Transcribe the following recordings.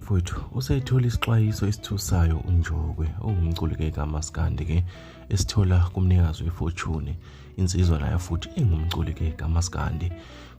Mfowethu usethole isixwayiso esithusayo uNjokwe ongumculi-ke kaMaskandi-ke esithola kumnikazi weFortune insizwa nayo futhi engumculi-ke kaMaskandi.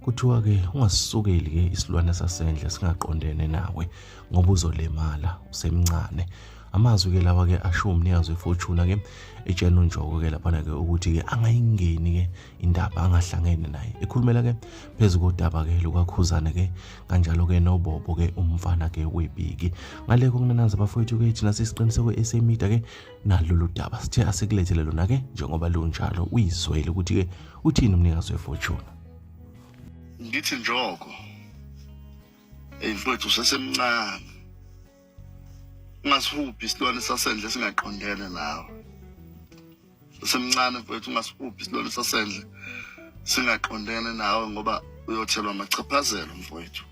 Kuthiwa-ke ungasisukeli-ke isilwane sasendle singaqondene nawe ngoba uzolimala usemncane. Amazwi-ke lawa-ke ashiwo umnikazi weFortune-ke etshena uNjokwe-ke laphana-ke ukuthi-ke angayingeni-ke indaba angahlangene naye ekhulumela-ke phezu kodaba-ke lukakhuzane-ke kanjalo-ke nobobo-ke umfana-ke wepiki ngale kokunanaza bafowethu-ke thina sisiqiniseko esemida-ke nalolu daba sithe asikulethele lona-ke njengoba lunjalo uyizwele ukuthi-ke uthini umnikazi wefortune. Ngithi Njoko, eyi mfowethu usesemncane, ungasihubhi isilwane sasendle singaqondene nawe. Usemncane mfowethu, ungasihubhi isilwane sasendle singaqondene nawe ngoba uyothelwa amachaphazelo mfowethu.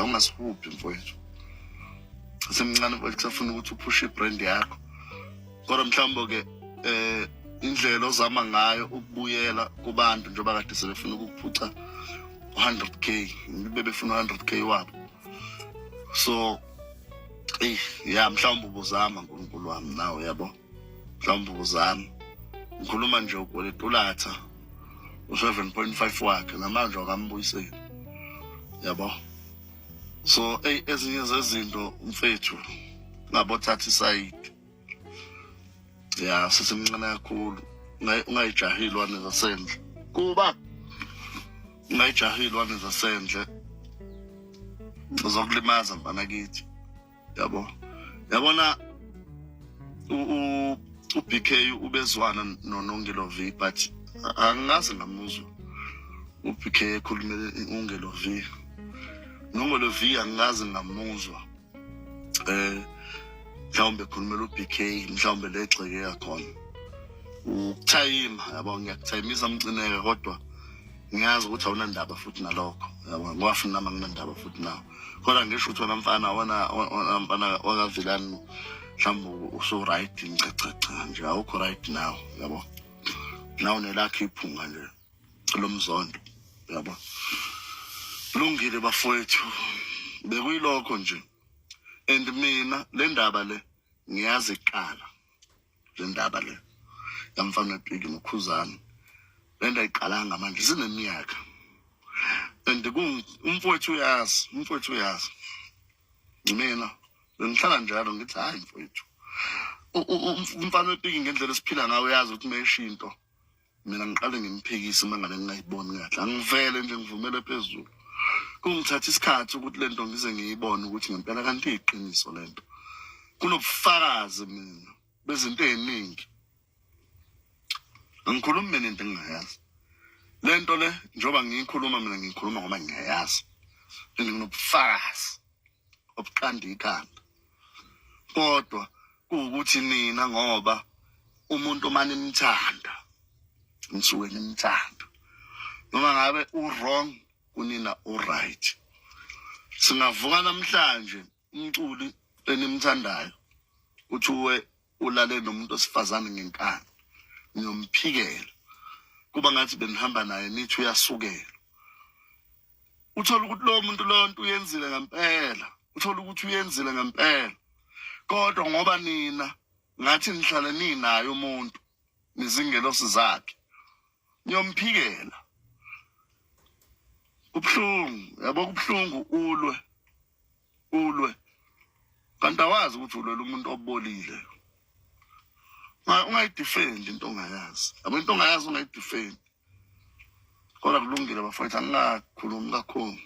Ungasihubhi mfowethu, usemncane mfowethu, kusafuna ukuthi uphushe ibrand yakho. Kodwa mhlawumbe ke indlela ozama ngayo ukubuyela kubantu njengoba kade sebefuna ukukuphuca 100k, bebefuna 100k wabo, so eyi ya mhlawumbe ubuzama uNkulunkulu wami nawe yabo, mhlawumbe ubuzama. Ngikhuluma nje ukweleta u-7.5 wakhe namanje akambuyiseli yabo. So eyi ezinye zezinto mfethu ngabothatha isayidi ya, sisemncane kakhulu, ungayijahi ilwane zasendle, kuba ungayijahi ilwane zasendle uzokulimaza mfana kithi yabo. Yabona u-BK ubezwana noNongelo V, but angaze ngamuzwa u-BK ekhulumele uNgelo V. Nongelo V angikaze ngamuzwa mhlawumbe ekhulumela u-BK, mhlawumbe le gxeke yakhona ukuthayima yabo. Ngiyakuthayimisa mcineka, kodwa ngiyazi ukuthi awunandaba futhi nalokho yabo, ngoba futhi nami anginandaba futhi nawo. Kodwa ngisho ukuthi wena mfana, wena mfana wakaVilani, mhlawumbe usu-right, cha cha cha nje awukho right now yabo, nawe nelakho iphunga nje lomzondo yabo. Lungile bafowethu, bekuyilokho nje. And mina le ndaba le ngiyazi iqala, le ndaba le yamfana wepiki noKhuzani, le nto ayiqalanga manje, sineminyaka. And umfowethu uyazi, umfowethu uyazi, mina bengihlala njalo ngithi hayi mfowethu, umfana wepiki ngendlela esiphila ngayo uyazi ukuthi uma into mina ngiqale ngimphikise uma ngabe ngingayiboni kahle, angivele nje ngivumele phezulu. Kungithatha isikhathi ukuthi lento ngize ngiyibone ukuthi ngempela kanti iyiqiniso lento. Kunobufakazi mina bezinto ey'ningi, angikhulumi mina into engingayazi. Le nto le njengoba ngiyikhuluma mina ngiyikhuluma ngoba ngiyayazi and nginobufakazi obuqanda ikhanda. Kodwa kuwukuthi nina ngoba umuntu uma nimthanda nisuke nimthanda noma ngabe u-wrong kunina u-right. Singavuka namhlanje umculi enimthandayo kuthiwe ulale nomuntu osifazane ngenkani, niyomphikela kuba ngathi benihamba naye nithi uyasukela. Uthola ukuthi lowo muntu loyo nto uyenzile ngempela, uthola ukuthi uyenzile ngempela, kodwa ngoba nina ngathi nihlale ninaye umuntu nizingelosi zakhe niyomphikela. Kubuhlungu yabo, kubuhlungu ulwe ulwe kanti awazi ukuthi ulwela umuntu obolile. Ungayidefend into ongayazi yabo, into ongayazi ungayidefend. Kodwa kulungile bafowethu, angingakhulumi kakhulu,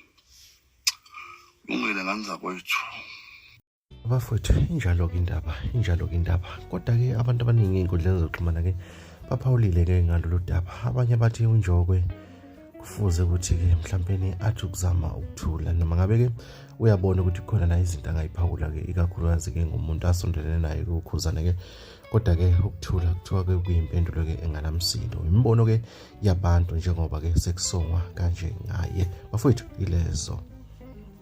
kulungile ngani zakwethu. Bafowethu, injalo-ke indaba, injalo-ke indaba. Kodwa-ke abantu abaningi ey'nkundleni zokuxhumana-ke baphawulile-ke ngalolu daba. Abanye bathi uNjokwe kufuze ukuthi-ke mhlampeni athi ukuzama ukuthula, noma ngabe-ke uyabona ukuthi kukhona la izinto angayiphawula-ke, ikakhulukazi-ke ngomuntu asondelene naye uKhuzane-ke. Kodwa-ke ukuthula kuthiwa-ke kuyimpendulo-ke enganamsindo. Imibono-ke yabantu njengoba-ke sekusongwa kanje ngaye. Bafowethu, ilezo.